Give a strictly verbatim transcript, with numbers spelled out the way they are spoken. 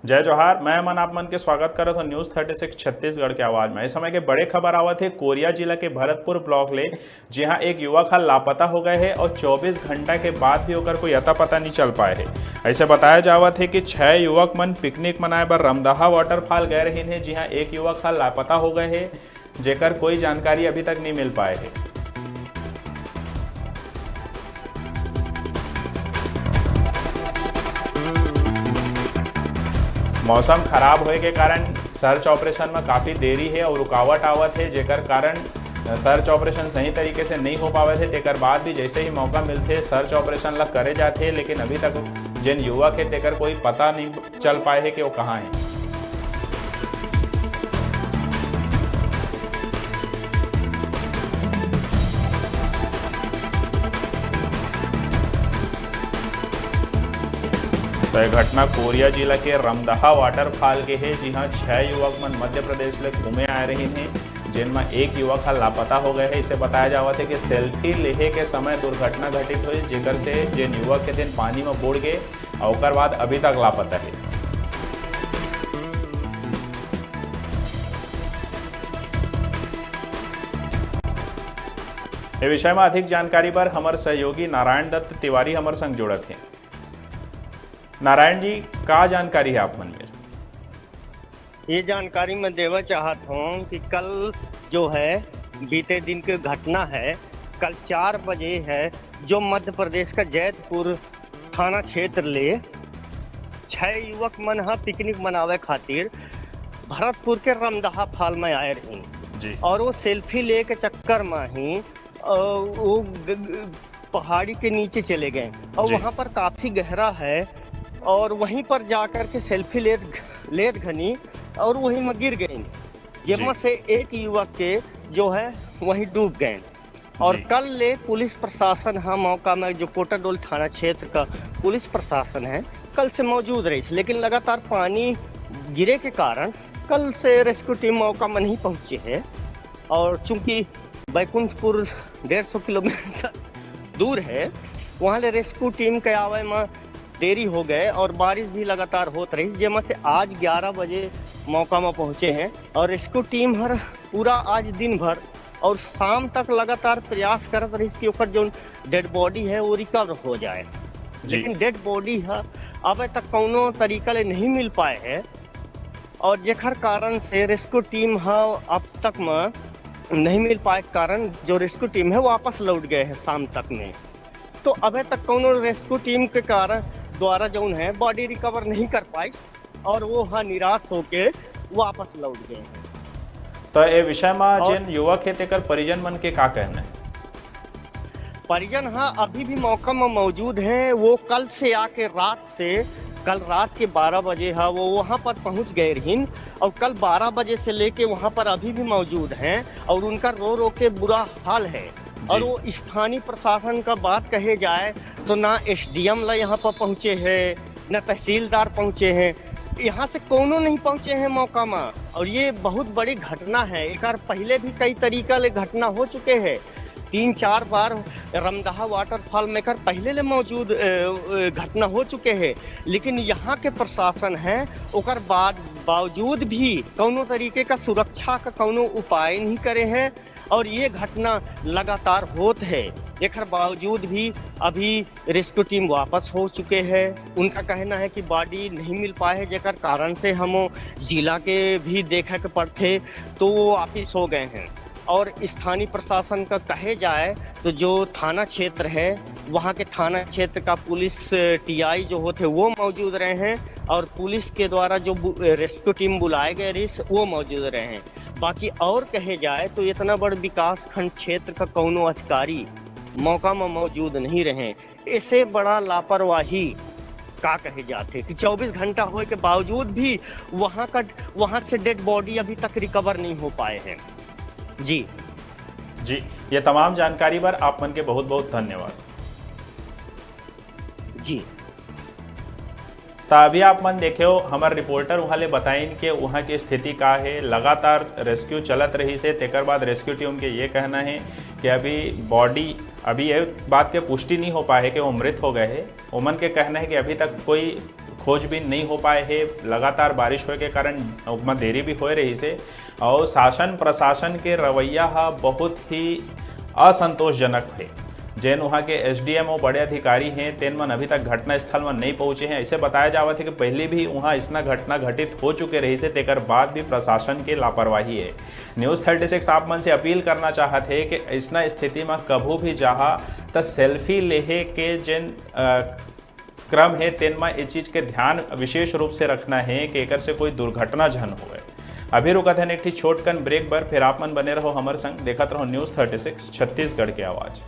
जय जोहार, मैं अमन आप मन के स्वागत करत हूं News Thirty Six छत्तीसगढ़ के आवाज में। इस समय के बड़े खबर आवत हे कोरिया जिला के भरतपुर ब्लॉक ले, जिहां एक युवक ह लापता हो गए हे और चौबीस घंटा के बाद भी ओकर कोई अता पता नहीं चल पाए हे। ऐसे बताया जावत हे कि छह युवक मन पिकनिक मनाए बर रमदहा वाटरफॉल गए रहिन हे, जिहां एक युवक ह लापता हो गए हे, जेकर कोई जानकारी अभी तक नहीं मिल पाए हे। मौसम खराब होए के कारण सर्च ऑपरेशन में काफी देरी हे और रुकावट आवत हे, जेकर कारण सर्च ऑपरेशन सही तरीके से नहीं हो पावत हे। तेकर बाद भी जैसे ही मौका मिलथे, सर्च ऑपरेशन ला करे जाथे, लेकिन अभी तक जेन युवक हे, तेकर कोई पता नहीं चल पाए हे कि वो कहाँ हे। तो ये घटना कोरिया जिला के रमदहा वाटरफॉल के हे, जिहां छह युवक मन मध्य प्रदेश ले घूमे आए रहिन हे, जेन म एक युवक ह लापता हो गए हे। इसे बताया जावत हे कि सेल्फी लेहे के समय दुर्घटना घटित होइस, जेकर से जेन युवक हे तेन पानी म बुड़ गे और ओकर बाद अभी तक लापता हे। ए विषय में अधिक जानकारी बर हमर सहयोगी नारायण दत्त तिवारी हमर संग जुड़त हे। नारायण जी, का जानकारी हे आप मन मेर? ये जानकारी मैं देवा चाहत हूँ कि कल जो है, बीते दिन की घटना है, कल चार बजे है, जो मध्य प्रदेश का जैतपुर थाना क्षेत्र ले छह युवक मन ह पिकनिक मनावे खातिर भरतपुर के रमदहा फाल में आए रहिन। जी। और वो सेल्फी ले के चक्कर में ही, अ, वो ग-, ग-, पहाड़ी के नीचे चले गए और जी। वहाँ पर काफी गहरा है और वहीं पर जाकर के सेल्फी लेत, लेत घनी और वहीं में गिर गए, जेमा जी। से एक युवक के जो है वहीं डूब गए। और जी। कल ले पुलिस प्रशासन ह मौका में, जो कोटाडोल थाना क्षेत्र का पुलिस प्रशासन है, कल से मौजूद रही, लेकिन लगातार पानी गिरे के कारण कल से रेस्क्यू टीम मौका में नहीं पहुंची है। और चूंकि बैकुंठपुर डेढ़ सौ किलोमीटर दूर है, वहाँ ले रेस्क्यू टीम के आवे में देरी हो गए और बारिश भी लगातार होत रही, जेमा से आज ग्यारह बजे मौका में पहुँचे हैं और रेस्क्यू टीम हर पूरा आज दिन भर और शाम तक लगातार प्रयास करत रहिस कि ओकर जौन डेड बॉडी है, वो रिकवर हो जाए। जी। लेकिन डेड बॉडी ह अबे तक कौनो तरीका ले नहीं मिल पाए है और जेकर कारण से रेस्क्यू टीम ह अब तक म नहीं मिल पाए के कारण जो रेस्क्यू टीम है, वापस लौट गए हैं शाम तक में। तो अबे तक कौनो रेस्क्यू टीम के कारण द्वारा जौन है, बॉडी रिकवर नहीं कर पाई और वो ह निराश होके वापस लौट गए हैं। तो ए विषय में और जेन युवक हे, तेकर परिजन मन के का कहना है? परिजन ह अभी भी मौका में मौजूद हैं। वो कल से आके, रात से, कल रात के बारह बजे ह वो वहाँ पर पहुँच गए रहिन और कल बारह बजे से लेके वहाँ पर अभी भी मौजूद हैं और उनका रो रो के बुरा हाल है। जी। और वो स्थानीय प्रशासन का बात कहे जाए तो ना एसडीएम ला यहाँ पर पहुँचे हैं, ना तहसीलदार पहुँचे हैं। यहाँ से कोनो नहीं पहुँचे हैं मौका में। और ये बहुत बड़ी घटना है। एकर पहले भी कई तरीका ले घटना हो चुके हैं। तीन चार बार रमदहा वाटरफॉल में एकर पहले ले मौजूद, अ, अ, घटना हो चुके हैं, लेकिन यहाँ के प्रशासन है, ओकर बाद, बावजूद भी कौनो तरीके का सुरक्षा का कौनो उपाय नहीं करे हैं और ये घटना लगातार होत है। एकर बावजूद भी अभी रेस्क्यू टीम वापस हो चुके हैं। उनका कहना है कि बॉडी नहीं मिल पाए है, जेकर कारण से हम जिला के भी देखे के पड़थे, तो वो वापिस हो गए हैं। और स्थानीय प्रशासन का कहे जाए तो जो थाना क्षेत्र है, वहाँ के थाना क्षेत्र का पुलिस टीआई जो होते, वो मौजूद रहे हैं और पुलिस के द्वारा जो बु-, रेस्क्यू टीम बुलाए गए रही, वो मौजूद रहे हैं। बाकी और कहे जाए तो इतना बड़ विकास खंड क्षेत्र का कौनो अधिकारी मौका में मौजूद नहीं रहे। ऐसे बड़ा लापरवाही का कहे जाते कि चौबीस घंटा होए के बावजूद भी वहाँ का, वहाँ से डेड बॉडी अभी तक रिकवर नहीं हो पाए हैं। जी। जी, ये तमाम जानकारी बर आप मन के बहुत बहुत धन्यवाद। जी। त अभी आप मन देखे हो, हमर रिपोर्टर उहाँ ले बताइन के उहाँ के स्थिति का हे। लगातार रेस्क्यू चलत रहिस हे, तेकर बाद रेस्क्यू टीम के ये कहना हे कि अभी बॉडी, अभी ये बात के पुष्टि नहीं हो पाए हे कि वो मृत हो गए हे। ओमन के कहना हे कि अभी तक कोई खोजबीन नहीं हो पाए हे। लगातार बारिश होए के कारण ओमा देरी भी होए रहिस हे। और शासन प्रशासन के रवैया ह बहुत ही असंतोषजनक हे। जेन वहाँ के एसडीएम और बड़े अधिकारी हैं, तेन मन अभी तक घटना स्थल में नहीं पहुँचे हैं। ऐसे बताया जावत है कि पहले भी वहाँ ऐसना घटना घटित हो चुके रहिस हे, तेकर बाद भी प्रशासन के लापरवाही है। न्यूज़ थर्टी सिक्स आप मन से अपील करना चाहत है कि ऐसना स्थिति में कभू भी जाहा त सेल्फी लेहे के जेन अ, क्रम हे, तेन म ए चीज के ध्यान विशेष रूप से रखना हे कि एकर से कोई दुर्घटना झन होवे। अभी रुकत हन एक ठी छोटकन ब्रेक बर, फिर आप मन बने रहो हमर संग, देखत रहो न्यूज़ थर्टी सिक्स छत्तीसगढ़ के आवाज़।